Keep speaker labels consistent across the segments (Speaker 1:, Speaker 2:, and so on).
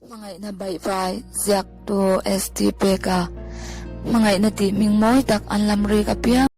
Speaker 1: Hmangaihna baihvai ziaktu ST Peka hmangaihna tih hming mawi tak an lam rik apiang.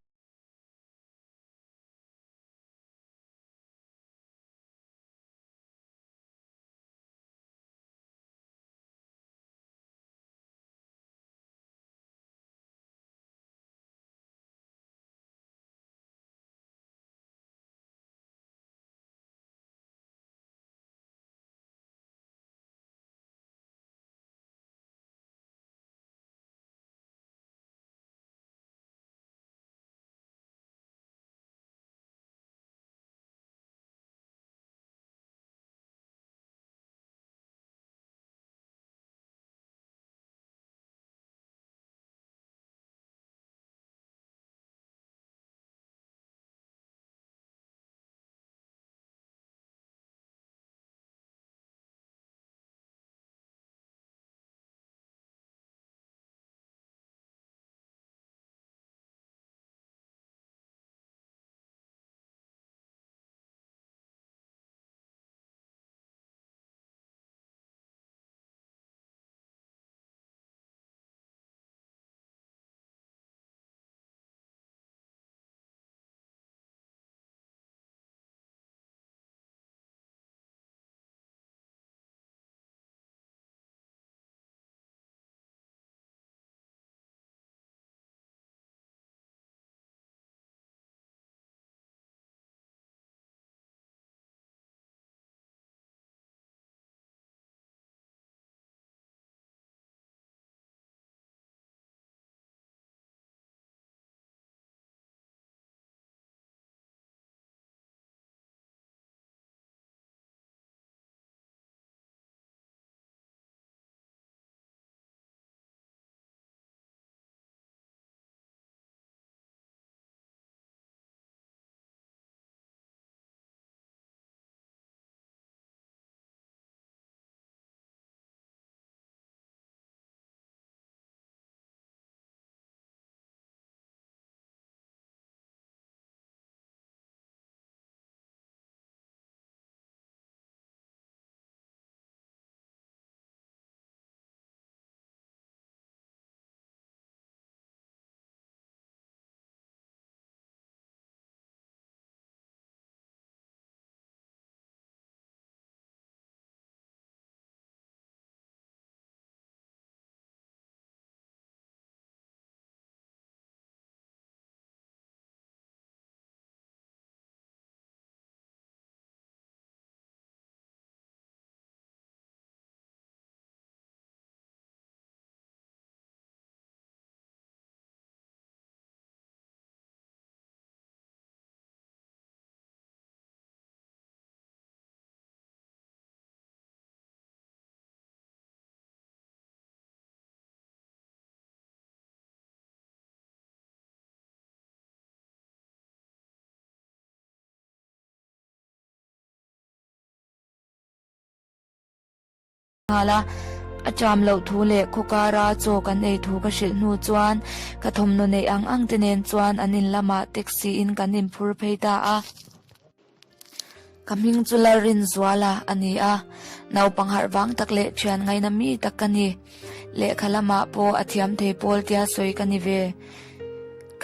Speaker 1: Nghal a, a ṭam loh thu leh khaw kara chaw kan ei thu ka hrilh hnu chuan ka thawmhnaw neih ang ang te nen chuan an in lamah taxi in kan inphur phei ta a. Ka hming chu Lalrinzuala a ni a, naupang harh vang tak leh ṭhian ngaina mi tak ka ni. Lehkha lamah pawh a thiam thei pawl tia sawi ka ni ve.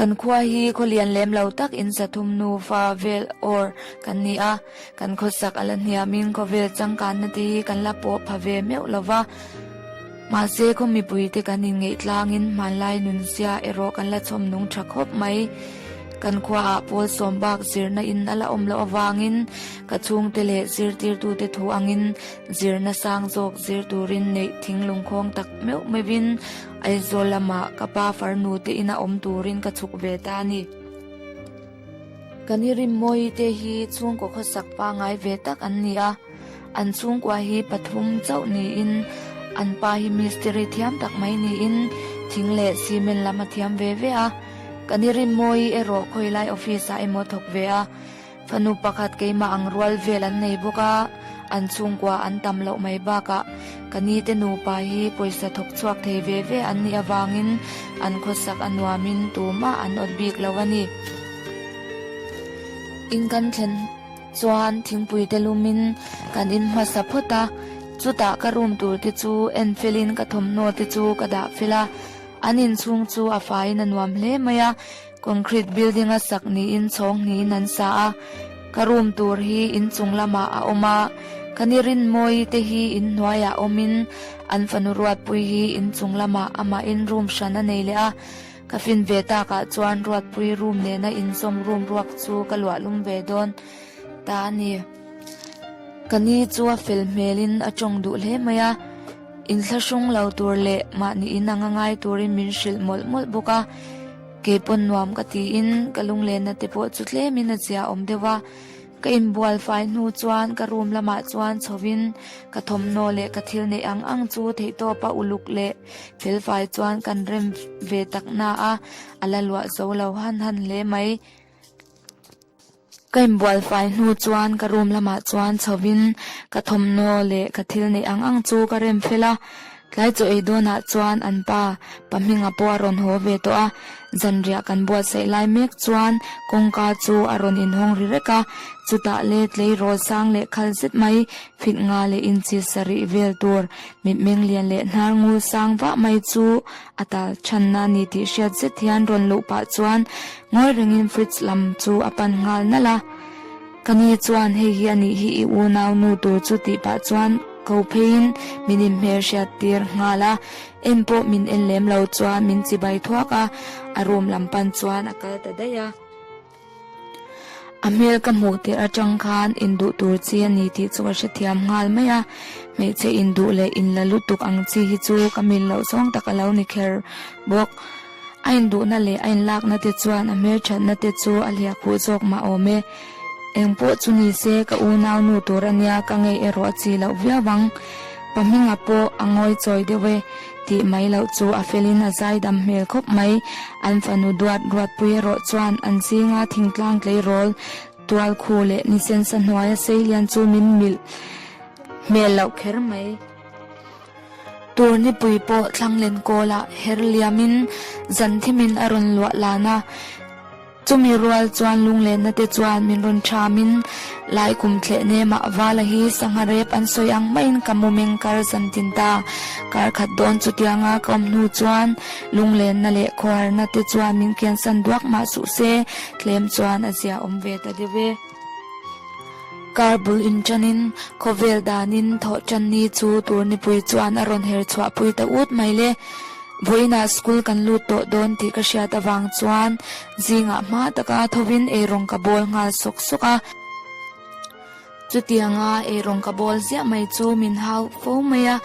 Speaker 1: Kan khua hi khaw lian lem lo tak in sathum nufa vel awr kan ni a, kan khawsak a la hniamin khawvel changkanna te hi kan la pawh pha ve meuh lo va. Mahse khaw mipuite kan inngeih tlangin hmanlai nunzia erawh kan la chhawm nung tha khawp mai. Kan khuaah pawl sawm bak zirna in a la awm loh avangin ka chhungte leh zirtirtute thu angin zirna sang zawk zir turin neih thinglungkhawng tak meuh meuhin Aizawl lamah ka pa farnu te ina awm turin ka chhuk ve ta a ni. Ka ni Rimmawi te hi chhungkaw khawsak pangai ve tak an ni a, an chhungkua hi pathum chauh niin an pa hi mistiri thiam tak mai niin thing leh cement lam a thiam ve ve a. Ka ni Rimmawi erawh khawilai office ah emaw thawk ve a. Fanu pakhat keimah ang rual vel an nei bawk a, an chhungkua an tam loh mai bakah ka ni te nupa hi pawisa thawk chhuak thei ve ve an nih avangin an khawsak a nuamin tumah an awt bik lo a ni. In kan thlen chuan thingpui te lumin kan in hmasa phawt a. Chutah ka room tur te chu en felin ka thawmhnaw te chu ka dah fel a, an inchhung chu a faiin a nuam hle mai a, concrete building a sak niin chhawng hnihin an sa a, ka room tur hi inchung lamah a awm a, ka ni Rinmawii te hi inhnuaiah awmin an fanu Ruatpui hi inchung lamah amahin room hran a nei leh a, ka fin ve takah chuan Ruatpui room nena inzawm room ruak chu ka luah lum ve dawn ta a ni. Ka ni chu a fel hmelin a tawng duh hle mai a, inthlahrung lo tur leh mahni in anga ngai turin min hrilh mawlh mawlh bawk a, kei pawn nuam ka tiin ka lunglenna te pawh chu tlemin a zia awm deuh a, ka inbual fai hnu chuan ka room lamah chuan chhovin ka thawmhnaw leh ka thil neih ang ang chu theihtawpa uluk leh felfai chuan kan rem ve tak na a, a la luah zo lo han han hle mai. Ka inbual fai hnu chuan ka room lamah chuan chhovin ka thawmhnaw leh ka thil neih ang ang chu ka rem fel a, tlai chaw ei dawnah chuan an pa pa hminga pawh a rawn haw ve tawh a, zanriah kan buatsaih lai mek chuan kawngka chu a rawn inhawng ri rek a, chutah le tleirawl sang leh khal zet mai fit nga leh inchi sarih vel tur mitmeng lian leh hnar ngul sang vah mai chu A tal chhanna ni tih hriat zet hian rawn luh pah chuan ngawi rengin fridge lam chu a pan nghal nalh a. Ka ni chuan hei hi a nih hi i unau nu tur chu tih pah chuan ko pheiin min inhmel hriat tir nghal a. En pawh min en lem lo chuan min chibai thuak a, a room lam pan chuan a kal ta daih a. A hmel ka hmuh tirh atang khan induh tur chi a ni tih chu ka hrethiam nghal mai a, hmeichhe induh leh inla lutuk ang chi hi chu ka mil loh zawng tak a lo ni kher bawk. A induhna leh a inlakna te chuan a hmelthatna te chu a hliah khuh zawk mah awm e. Engpawh chu ni se ka unau nu tur a nia ka ngei erawh a chi loh viau ang. Pa hminga pawh a ngawi chawi deuh e. Tih mai loh chu a felin a zaidam hmel khawp mai. An fanu duat ruatpui erawh chuan an zinga thingtlang tleirawl tual khu leh ni sensa hnuaia seilian chu min milh hmel loh kher mai. Tur nipui pawh thlanglen kawlah her liamin zan thimin a rawn luah lan a. Chumi rual chuan lunglenna te chuan min rawn thamin lai kum thleh nemah Vala hi sangha rep an sawi ang maiin ka mu meng kar zan tin ta. Kar khat dawn chutianga ka awm hnu chuan lunglenna leh khawharna te chuan min kiansan duak mah suh se, tlem chuan a zia awm ve ta deuh e. Kar bul inṭanin khawvel danin thawh ṭan ni chu turnipui chuan a rawn her chhuahpui ta ut mai le. Vawiinah school kan lut tawh dawn tih ka hriat avang chuan zingah hma taka thovin eirawng ka bawl nghal sawk sawk a. Chutianga eirawng ka bawl ziah mai chu min hau fo mai a,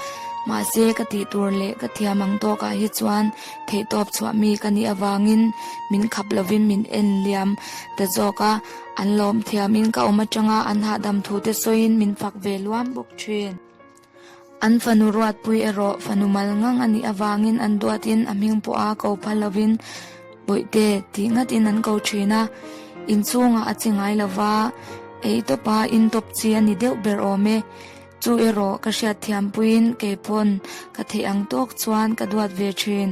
Speaker 1: mahse ka tih tur leh ka thiam ang tawkah hi chuan theihtawp chhuah mi ka nih avangin min khap lovin min en liam ta zawk a, an lawm thiamin ka awm atanga an hahdam thu te sawiin min fak ve luam bawk thin. An fanu ruatpui erawh fanu mal ngang a nih avangin an duatin a hming pawha ko phal lovin Bawihte tih ngatin an ko thin a, inchhungah a chi ngai lova, ei tawpa in tawp chi a ni deuh ber awm e. Chu erawh ka hriatthiampuiin keipawn ka theih ang tawk chuan ka duat ve thin.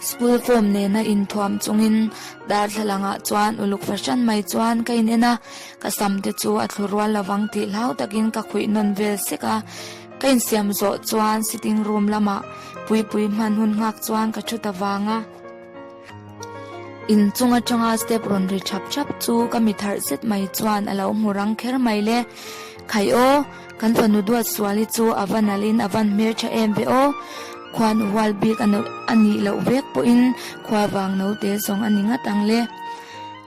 Speaker 1: School form nena inthuam chungin darthlalangah chuan uluk fahran mai chuan ka inen a, ka sam te chu a thlu rual lovang tih hlau takin ka khuih nawn vel sek a, ka insiam zawh chuan sitting room lamah Puipui hman hun nghak chuan ka thu ta vang a. Inchung atanga step rawn ri thap thap chu ka mi tharh zet mai chuan a lo hmu rang kher mai le. Khai aw, kan fanu duat suali chu a va nalhin a van hmeltha em ve aw. Khuan hual bik a nih loh vek pawhin khua vang naute zawng a ni ngat ang le.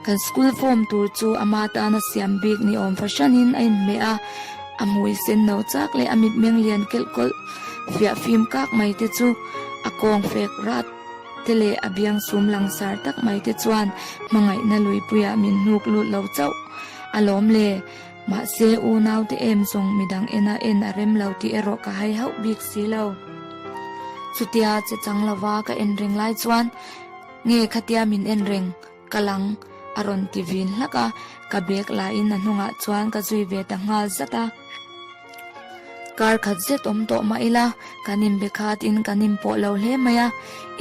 Speaker 1: Kan school form tur chu ama tana siam bik ni awm fahranin a inhmeh a, a hmui sen no chak leh a mitmeng lian kelh kawlh fiah fim kak mai te chu a kawng fek rat te leh a biang sum langsar tak mai te chuan hmangaihna luipuiah min hnuk lut lo chauh a lawm le. Mahse unau te em zawng midang ena en a rem lo tih erawh ka hai hauh bik si lo. Chutia che chang lova ka en reng lai chuan nge khatia min en reng ka lang a rawn ti vin hlak a, ka bag lahin a hnungah chuan ka zui ve ta nghal zat a. Kar khat zet awm tawh mah ila, kan inbe khatin kan inpawh lo hle mai a,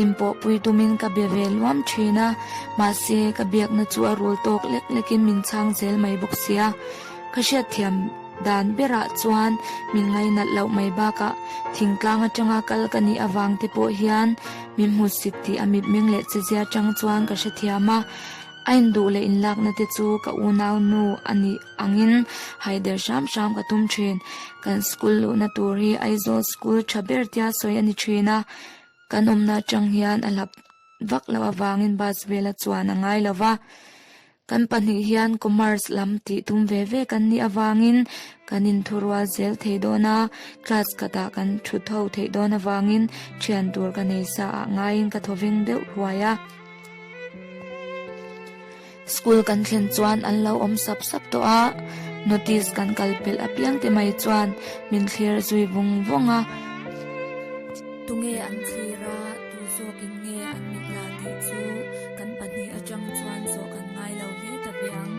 Speaker 1: inpawhpui tumin ka be ve luam thin a, mahse ka biakna chu a rul tawk lek lekin min chhang zel mai bawk sia, ka hriatthiam. dan berah chuan min ngainat loh mai bakah thingtlang atanga kal ka nih avang te pawh hian min hmusit tih a mitmeng leh chezia atang chuan ka hrethiam a. A induh leh inlakna te chu ka unau nu a nih angin haider hram hram ka tum thin. Kan school luhna tur hi Aizawl school tha ber tia sawi a ni thin a, kan awmna atang hian a hlap vak loh avangin bus vela chuan a ngai lo va. Kan pahnih hian commerce lam tih tum ve ve kan nih avangin kan inthurual zel thei dawn a, class khatah kan thut ho theih dawn avangin thian tur ka nei sa ah ngaiin ka thawveng deuh huai a. School kan thlen chuan an lo awm sap sap tawh a, notice kan kal pelh apiang te mai chuan min thlir zui vung vung a. Tunge an thlir a, tu zawkin nge an mit la tih chu kan pahnih atang chuan zawh kan ngai lo hle ta ve ang.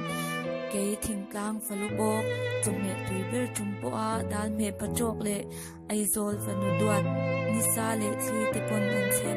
Speaker 1: Kei thingtlang falu bawk, chawhmeh tui ber tum pawha dal hmeh patawk leh Aizawl fanu duat nisa leh thli te pawn an chhe.